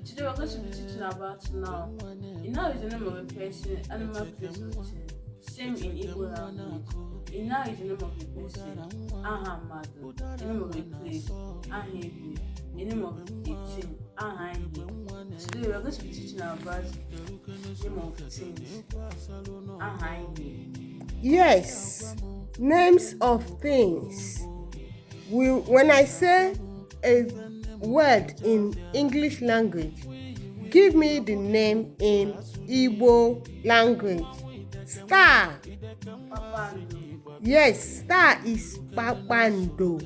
Today we're going to be teaching about noun. A noun is the name of a person, animal, place, or thing. Same in Igbo language. A noun is the name of a person, aha mmadụ, the name of a place, aha ebe, the name of a thing, aha ihe. Today we're going to be teaching about name of things, aha ihe. Yes, names of things. When I say a word in English language, give me the name in Igbo language. Star. Kpakpando. Yes, star is kpakpando.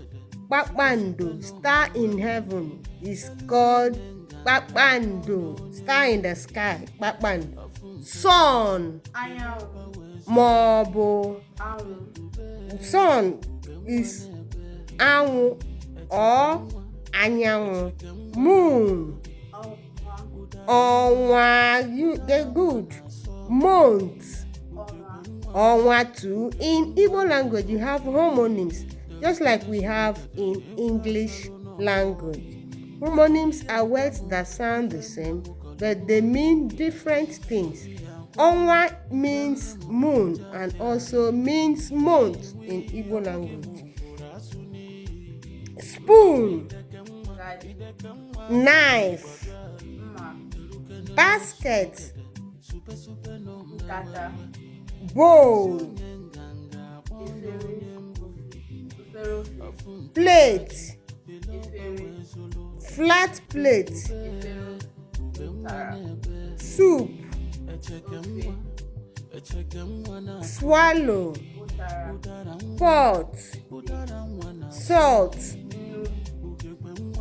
Kpakpando. Star in heaven is called kpakpando. Star in the sky, kpakpando. Sun. Anyanwụ. Ma ọ bụ Anwụ. Sun is anwụ or anyanwụ. Moon. Ọnwa. Ọnwa. You dey good. Month. Ọnwa. Ọnwa too. In Igbo language, you have homonyms, just like we have in English language. Homonyms are words that sound the same, but they mean different things. Ọnwa means moon and also means month in Igbo language. Spoon. Ngaji. Knife. Mma. Basket. Nkata. Bowl. Efere efere ofe. Plate. Efere. Flat plate. Efere ụtara. Soup. Ofe. Swallow. Ụtara. Pot, salt. Nnu.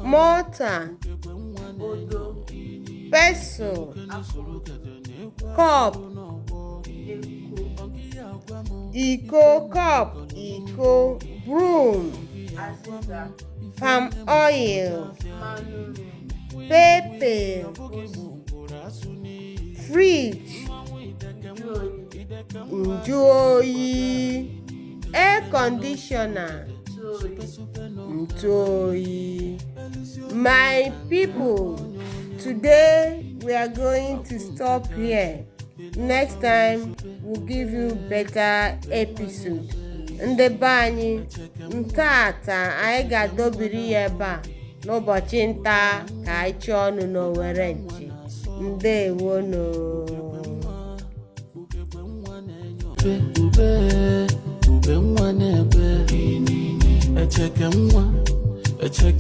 Mortar. Odo. Pestle. Akụ. Cup. Eko. Iko, cup, iko. Broom. Azịza. Palm oil. Mmanụ nri. Pepper. Ose. Fridge. Njuoyi. Njuoyi. Air conditioner. Ntụoyi. Ntụoyi. My people, today we are going to stop here. Next time we'll give you better episode. Ndị be anyị, ntata anyị ga-adọbiri ya ebe a n'ụbọchị nta ka anyị chụọ ọnụ n'Owere nchi. Ndewonu. Ube, ube nwa na-ebe echeke nwa echeke.